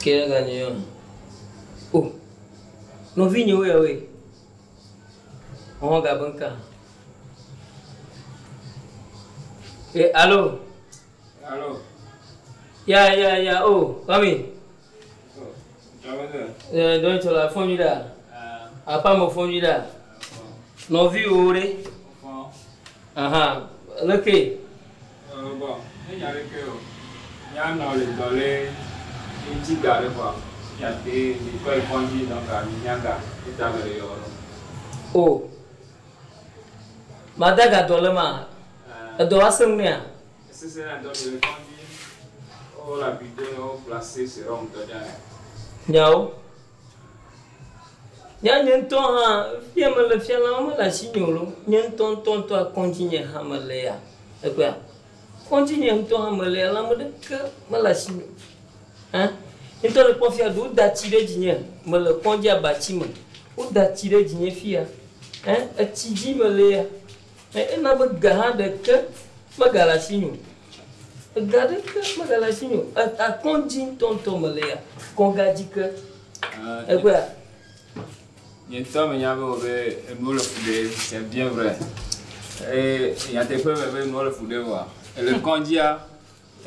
Ke ga nye yɔ. O. Nɔvinyewo ya woe. Wɔn ga be ŋka. Eh, allo. Allo. Ya, ya, ya, oh, Kwame. Eh, donc tu la fond là. Apa mo fond là. Nɔviwo ɖe. Aha, leke. Bon, ne nya ɖeke o. Mía nɔ le dɔ le ŋuti ga ɖe kɔa. Mía te mi kɔ yi kɔndzi donc mi mía ga eta me le yɔ ɖo. O. Mada ga dɔ le ma. Edɔ wa se ŋu ya. Sese na dɔ mi le kɔndzi. O la bi de o placer sérum tɔ dza. Nyawo. Nya nye ŋutɔ hã fia me le fia la me le asi nye o lo. Nye ŋutɔ ŋutɔ ŋutɔ akɔndzi nye hã me le ya. Ekpɔa. Kɔndzi nye ŋutɔ hã me le ya la me ɖeke me le asi nye o. Hã? Ŋutɔ le kpɔ fia ɖewo da tsi ɖe dzinye. Me le kɔndzi abatsi me. Woda tsi ɖe dzinye fia. Hã? Etsi dzi me le ya. Ena be ga hã ɖeke megale asi nye o. Ga ɖeke megale asi nye o. Akɔndzi ŋutɔ ŋutɔ me le ya. Kɔgadzi ke. Ekpɔa. Nye ŋutɔ menya be wo be enuwo le fu ɖe, c'est bien vrai. Et nyateƒe me be enuwo le fu ɖe vɔa, ele kɔndzia,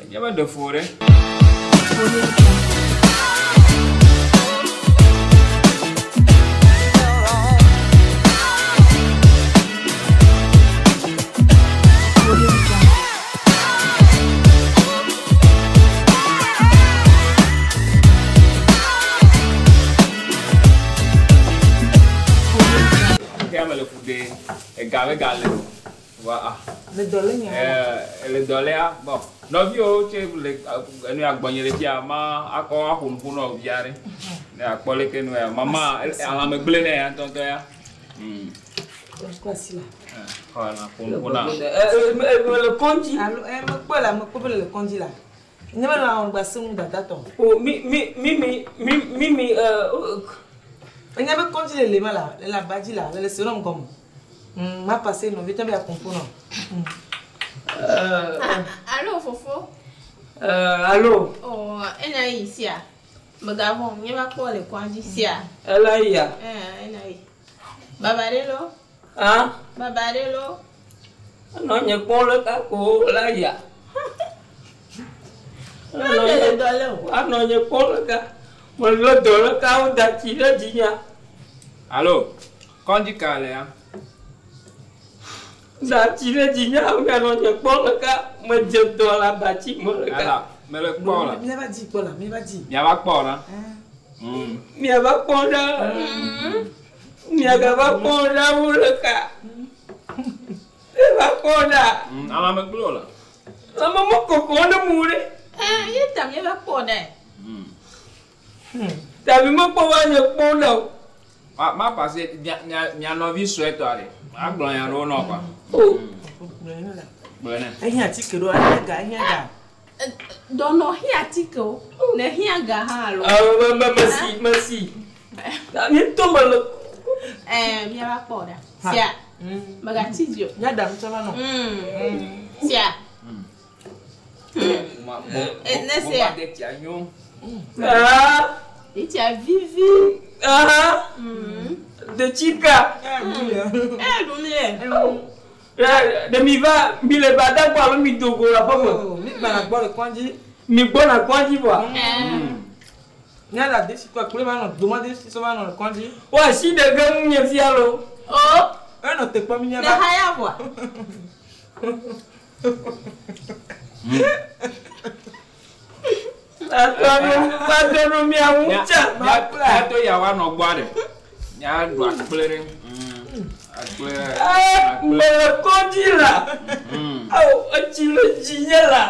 enye be ɖe fu ɖe. Ke ame le fu ɖe, ega mega le o. Vɔa, ah. Le dɔ le nya. Eh, le dɔ lea, bon. Nɔviwo tse le enu ya gbɔnye le fia, ma akɔ aƒo nuƒo na via ɖe. Ne akpɔ leke nu ya, mama alãme gblẽ nɛ ya ŋutɔŋutɔ ya. Kɔ asi la. Xɔ na ƒo nuƒo na. Me le kɔndzi. Alo, eh, mekpɔ la, mekpɔ be le kɔndzi la. Nye me le gba se ŋu dada tɔ. O, mi, mi, mi, mi, mi, mi, mi, Enye be kɔndzi le le ma la, le la badzi la, le le sérum gɔme. Ma passé nɔvi tɔ be ya kɔnpo nɔ. Allo, fofo. Allo. Oh, ena yi sia. Megavɔ̃, nye va kpɔ le kɔndzi sia. Ela yi ya. Eh, ena yi. Baba ɖe lo. Ah? Baba ɖe lo. Enɔ nye kpɔm le kako la ya. Anɔ le dɔ le o. Anɔ nye kpɔm le ka. Mele dɔ le ka wo da tsi ɖe dzinya. Allo, kɔndzi ka le ya? Da tsi ɖe dzinya wo anɔ nye kpɔm le ka. Medze dɔ le abatsi me le ka. Ala, mele kpɔ la. Míava dzi kpɔ la, míava dzi. Miava kpɔ la. Miava kpɔ ɖa. Miagava kpɔ ɖa wo le ka. Miava kpɔ ɖa. Alãme gblẽ o la. Ame mo kɔkɔ ɖe mu ɖe. Eh, ye ta miava kpɔ ɖe. Tabi mekpɔ va nye kpɔ ɖa o. Ma ma passé mia mia mia nɔvi suetɔ ɖe. Agblɔ nya ɖewo nɔ kɔa. O. Gblɔ nɛ. Ehiã atike ɖo, ehiã ga, ehiã ga. Dɔnɔ hiã atike o. Ne hiã ga hã alo. Me me mesi mesi. Nye ŋutɔ me le. Eh, miava kpɔ ɖa. Sia. Megatsi dzi o. Míaɖa nu tsɔ va nɔ. Sia. Ne sia. Bo ba nyo. Ah. Etsia vivi. Ah. Detsi ka. Eh, ɖum le. Ɖe mi va mi le ba da gbɔ alo mi do go le aƒe me. Mi gbana gbɔ le kɔndzi. Mi gbɔna kɔndzi vɔa. Míaɖa desi kɔ kple va nɔ doma desi sɔ va nɔ le kɔndzi. Wo asi ɖe ge ŋu nye fia lo. O. Enɔ te kpɔ mi Ne míava. haya vɔa. Atɔ nu mia ŋu tsa. Mia mia to ya wa nɔ gbɔ ɖe. Mia ɖu akple ɖe. Akple. Eh, mele kɔndzi la. Awo etsi le dzinye la.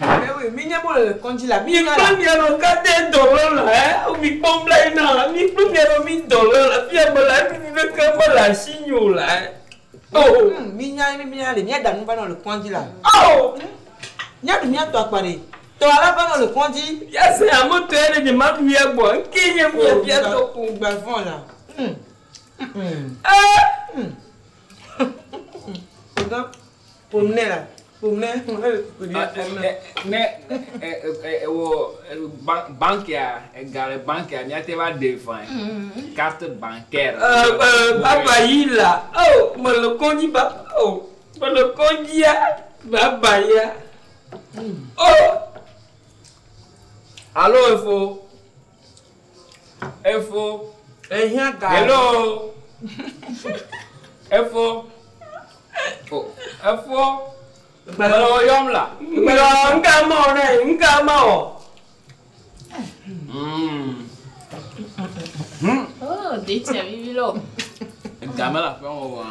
Ewe, mi nye bo le kɔndzi la, mi Mi nya kple la. mia nɔ katã dɔ le la ɛ. Mi kpɔm la yi na la. Mi kple mia nɔ mi dɔ le la. Fia me la nuɖuɖu ɖeke mele asi nye o la ɛ. O. Mi nya mi nya le, míaɖa nu va nɔ le kɔndzi la. O. Míaɖu míatɔ akpa ɖe. Tɔ ala va nɔ le kɔndzi. Ya se ame tɔ yɛ ɖe nye ma ɖu ya gbɔ. Nke nye mia fia tɔ ko. Gba vɔn la. Eh. Ƒo nu nɛ la. Ƒom ne ne Ne ewɔ bankia, ega le bankia, míate va ɖe fã. Carte bancaire. Baba yi la. Oh, mele kɔndzi ba. Oh, mele kɔndzia. Baba ya. Oh. Allo, Efo. Efo. Ehiã ga. Hello. Efo. Oh, Efo. Mele wo yɔm la. Mele ŋka ma wɔ ne, ŋka ma wɔ. Oh, detsia vivi lɔ. Ga mele aƒea me oa.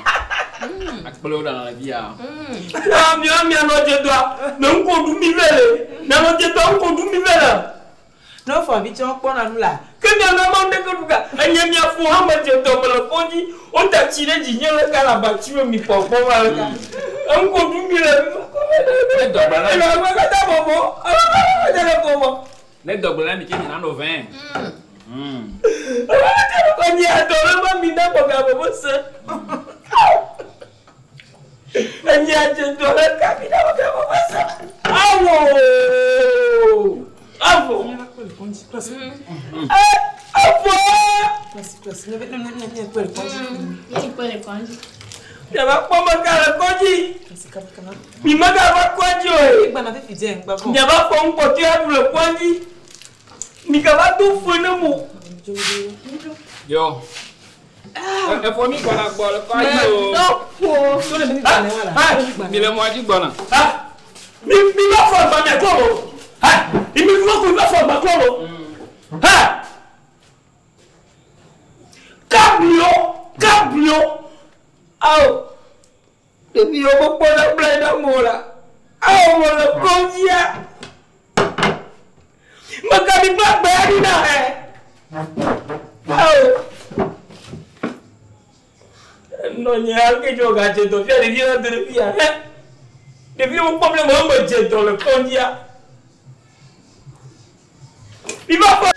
Akplewo ɖana le fia. Na mia mia nɔ dze dɔa, me ŋko ɖu mi vɛ le. Mia nɔ dze dɔa ŋko ɖu mi vɛ le. Ne wofɔ vi tsɛ wokpɔna nu la. Ke mia nɔ ma ŋɖeke ɖu ga. Enye mia fo hã me dze dɔ me le kɔndzi. Wota tsi ɖe dzi nye le ka le abatsi me mi kpɔkpɔ va le ka. Eŋko ɖu mi le. Ne dɔgblɔ na mi. Ame katã bɔbɔ. Ame katã le bɔbɔ. Ne dɔgblɔ na mi ke mi nanɔ vɛ. Ame katã le kɔndzi adɔ le ma mi na bɔbɔ bɔbɔ se. Enye adze dɔ le ka mi na bɔbɔ bɔbɔ se. Awo. Awo. Awo. Miava kpɔ mega le kɔdzi. Mi megava kɔdzi o. Miava fɔ ŋkpɔtɔe aɖu le kɔdzi. Mi gava do fe ne mo. Yo. Efo mi gbɔna gbɔ le kɔdzi o. Mi le mɔ dzi gbɔna. Mi mi va fɔ agba mia klɔ o. Mi mi va ko va fɔ agba klɔ o. Kablio, kablio. Awo. Ɖeviwo mekpɔ ɖe gblẽ ɖe mo la. Awo mo le kɔdzia. Meka mi kple agbe aɖi na hɛ. Awo. Nɔ nye ake dzo gadze dɔ fia ɖeviwo la do ɖe fia. Hɛ. Ɖeviwo kpɔm le me me dze dɔ le kɔdzia. Mi va fɔ.